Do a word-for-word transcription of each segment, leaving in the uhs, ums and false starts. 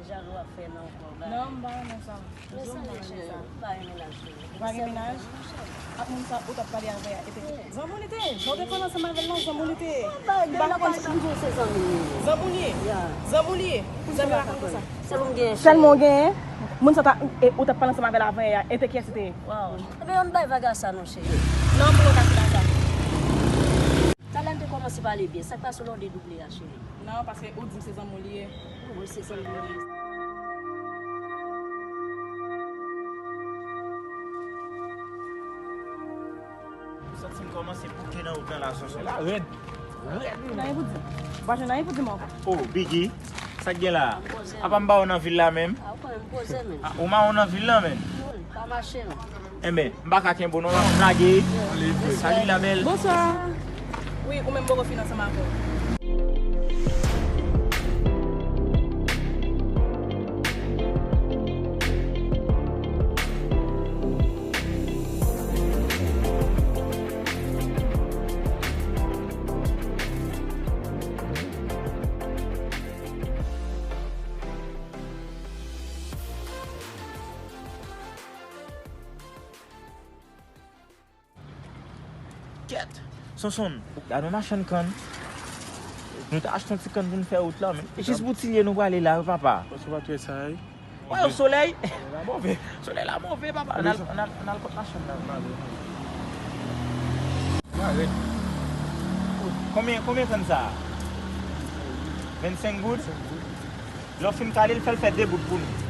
Jalou ap fè nan kò w, ba. Non, m pa renmen sa. Mezanmi, cheri, m pa renmen laj li. Ou pa gen mennaj? Ak moun sa ou t ap pale avè a, e te zanmi w li te ye? Jan w te pale ansanm avè l lan, zanmi w li te ye? Li pa konn sa. M di w se zanmi m li ye. Zanmi w li ye? Ya. Zanmi w li ye? Zanmi w pa konn konsa. Sèlman w genyen. Sèlman w genyen? Moun sa ta, e, ou t ap pale ansanm avè l avè a, e te kiyès li te ye? Waw. Ebyen, ann bay vaga sa non, cheri. Non, m poko ka chita sa. Talè n te kòmanse pale byen. Sa k pase w la w dedouble a, cheri? Non, paske ou di m se zanmi w li ye. Wi, se zanmi w li ye. M santi m kòmanse bouke nan wout nan la, Sonson. La rèd. Rèd. Ou pa jwenn anyen pou di m ankò. Oh, Biggie, sa k gen la? Apa m ba w nan vil la menm? Ah, ou pa menm poze menm. Ah, ou mawon nan vil la menm? Non, pa mache non. Enben, m pa ka kenbe w non, m ap lage. Salut la belle. Bonswa. Wi, ou menm poko fin ansanm avè w. Kèt! Sonson, gade yon machann kann. Nou ta achte yon ti kann pou n fè wout la, men jis Boutilye nou prale la, wi, papa. Paske w pa twè sa, wi. Wè, solèy. Solèy la move. Solèy la move, papa. Ann al, ann al, ann al kot machann nan. Konbyen, konbyen kann sa a? Vennsenk goud? Lè w fin kale l, fè l fè de bout pou nou.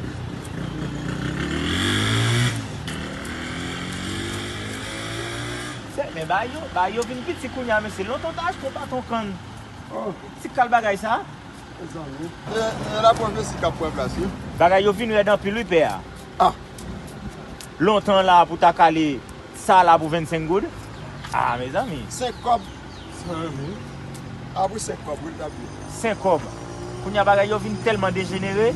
Se, men bagay yo, bagay yo vin piti kounye a, mesye. Lontan w ta achte yon baton kann. Oh. Ti kal bagay sa. Mezanmi. E, e lapwòf mesye k ap pran plas, wi. Bagay yo vin rèd anpil, wi, pè a. Ah. Lontan la pou ta kale sa la pou vennsenk goud. Ah, mezanmi. Senk kòb. Mezanmi. Ah, pou senk kòb, wi, l t ap ye. Senk kòb. Kounye a bagay yo vin tèlman dejenere,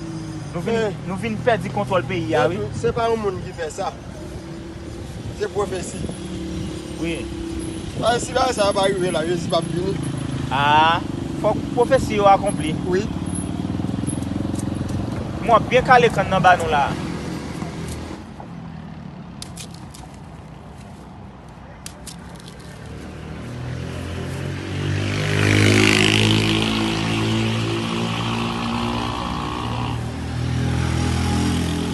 nou vin, nou vin pèdi kontwòl peyi a, wi. Se pa yon moun ki fè sa. Se pwofesi. Wi. Paske si bagay sa yo pa rive la, Jezi p ap vini. Ah, fòk pwofesi yo akonpli. Wi. M wè w ap byen kale kann nan ba nou la.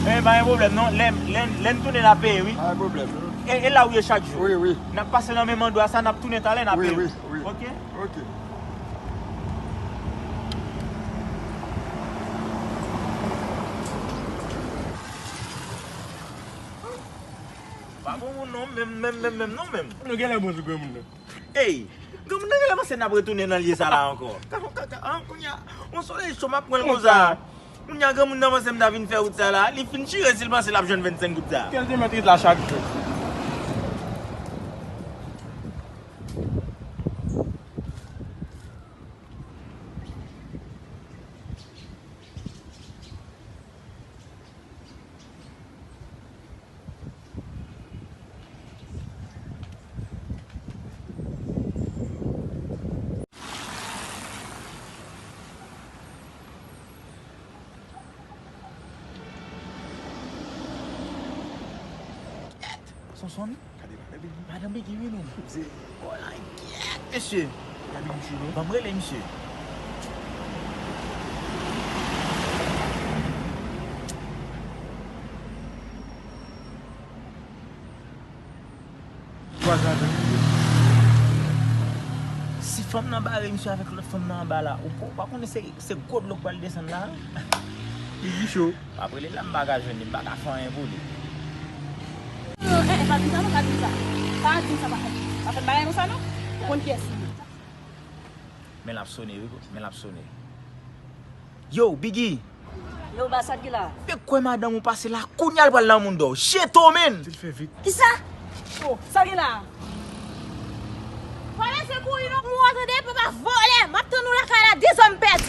Men pa gen pwoblèm non. Lè, lè, lè n tounen n ap peye, wi. Pa gen pwoblèm non. E, e la ou ye chak jou? Wi, wi. N ap pase nan menm andwa sa, n ap tounen talè, n ap peye. Wi, wi, wi. Ok? Ok. Pa bon moun non, menm, menm, menm, menm non, menm. Nou genlè bon sou granmoun nan. Ey, granmoun nan genlè panse n ap retounen nan lye sa la ankò. Ka, ka, ka, an, kounye a, yon solèy cho m ap pran l konsa. Kounye a, granmoun nan panse m ta vin fè wout sa la. Li fin chire si l panse l ap jwenn vennsenk goud sa. Kèl te mèt ret la chak jou. Sonson. Gade madan Biggie. Madan Biggie, wi, non. Di, oh la, kèt, mesye. Gade misye, non. Ban m rele misye. Vwazin avè m. Si fanm nan bare misye avèk lòt fanm nan anba la, ou pa, ou pa konnen se, se gwo dlo k pral desann la? Biggie cho. M ap rele l la, m pa ka jwenn li, m pa ka fè anyen pou li. Non, eh, eh, pa di m sa non, pa di m sa. Pa di m sa, pa fè, pa fè bagay konsa non. Ou konn kiyès li ye. Men l ap sone, wi, men l ap sone. Yo, Biggie! Yo, ba, sa k gen la? Te kwè madanm ou pase la, kounye a l pral nan mounda w. Jeto, menn! Di l fè vit. Kisa? Oh, sa k gen la? Pa lese kouri non pou mwen, tande, papa vòlè. M ap tann ou lakay la, dizè m pèdi.